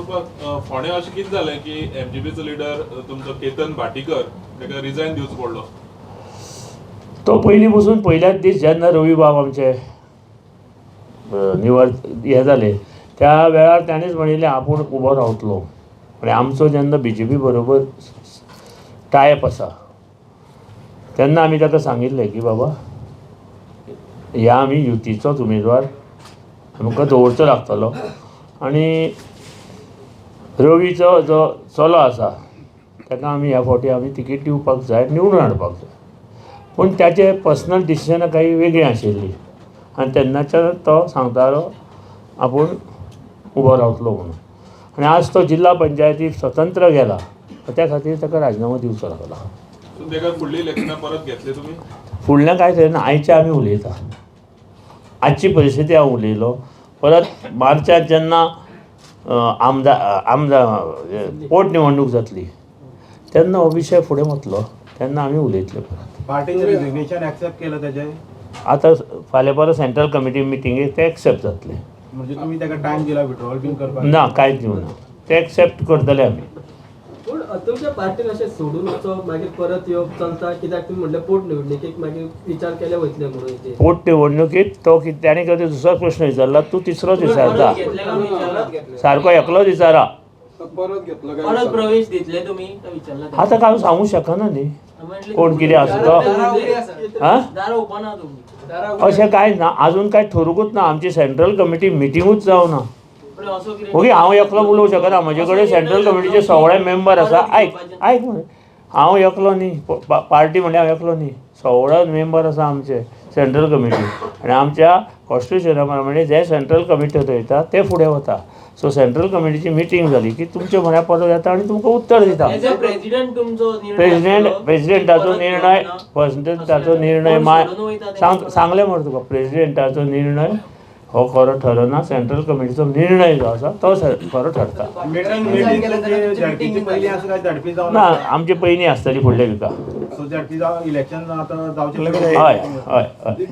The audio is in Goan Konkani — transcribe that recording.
फोंड्या अशें कितें जालें की एमजीपीचो लिडर तुमचो केतन भाटीकर ताका रिजायन दिवचो पडलो? तो पयलीं पसून, पयल्याच दीस जेन्ना रवी बाब आमचे निवड हे जाले, त्या वेळार ताणेंच म्हणिल्लें, आपूण उबो रावतलो. आनी आमचो जेन्ना बीजेपी बरोबर टायप आसा, तेन्ना आमी ताका सांगिल्लें की बाबा, ह्या आमी युतीचोच उमेदवार आमकां दवरचो लागतलो आनी रवीचो जो चलो आसा ताका आमी ह्या फावटी आमी तिकेट दिवपाक जाय, निवडून हाडपाक जाय. पूण ताचे पर्सनल डिसिजनां काही वेगळीं आशिल्लीं आनी तेन्नाच्यान तो सांगतालो, आपूण उबो रावतलो म्हणून. आनी आज तो जिल्हा पंचायतीक स्वतंत्र गेला, त्या खातीर ताका राजिनामो दिवचो लागला. सो ताका फुडली इलेक्शनां परत घेतले तुमी? फुडलें कांय थंय ना. आयचें आमी उलयता, आजची परिस्थिती हांव उलयलो. परत मार्चात जेन्ना आमदार आमदार पोटनिवडणूक जातली, तेन्ना हो विशय फुडें वतलो, तेन्ना आमी उलयतले परत. पार्टीन रेजिग्नेशन एक्सेप्ट केलं त्याचे? आतां फाल्यां परत सेंट्रल कमिटी मिटिंगेक ते एक्सेप्ट जातले. म्हणजे तुम्ही ताका टायम दिला विड्रॉल बीन करपाक? ना, कांयच दिवना. ते एक्सेप्ट करतले आमी. पूण तुमच्या पार्टीन अशें सोडून वचप, मागीर परत येवप चलता? कित्याक तुमी म्हणलें पोट निवडणुकेक मागीर विचार केले वयतले म्हणून हेजेर. पोटनिवडणुकीत तो कितें, ताणें कितें दुसरोच प्रश्न विचारला, तूं तिसरोच विचारता. सारको एकलोच विचारा. परत घेतलो काय? परत प्रवेश दितले तुमी तो विचारला. आतां हांव सांगूंक शकना न्ही कोण कितें आसा तो. आं. दारां ओपन आहा तुमी. अशें कांय ना, अजून कांय ठरूंकूच ना. आमची सेंट्रल कमिटी मिटिंगूच जावना. पण असो कितें ओके, हांव एकलो उलोवंक शकना. म्हजे कडेन सेंट्रल कमिटीचे सगळे मेंबर आसा. आयक आयक मरे, हांव एकलो न्ही, पार्टी म्हणल्यार हांव एकलो न्ही, सगळे मेंबर आसा आमचे सेंट्रल कमिटी. आनी आमच्या कॉन्स्टिट्युशना प्रमाणे जे सेंट्रल कमिटी थरयता ते फुडें वता. सो सेंट्रल कमिटीची मिटींग जाली की तुमचे म्हऱ्या परत येता आनी तुमकां उत्तर दिता. एज अ प्रेसिडेंट तुमचो निर्णय प्रेसिडेंट आसतलो. प्रेसिडेंटाचो परत निर्णय घेवप ना. प्रेसिडेंटाचो निर्णय कोण मा सोडून वयता तेंकां सांग परत? सांगलें मरे तुका, प्रेसिडेंटाचो निर्णय हो खरो ठरना. सेंट्रल कमिटीचो निर्णय जो आसा तो खरो ठरता. मिटींग मिटींग झेडपीची पयलीं आसा काय झेडपी जावन? ना, आमची पयलीं आसतली फुडल्या विका. सो झेडपी जावन इलेक्शन आतां जावचें? हय हय हय.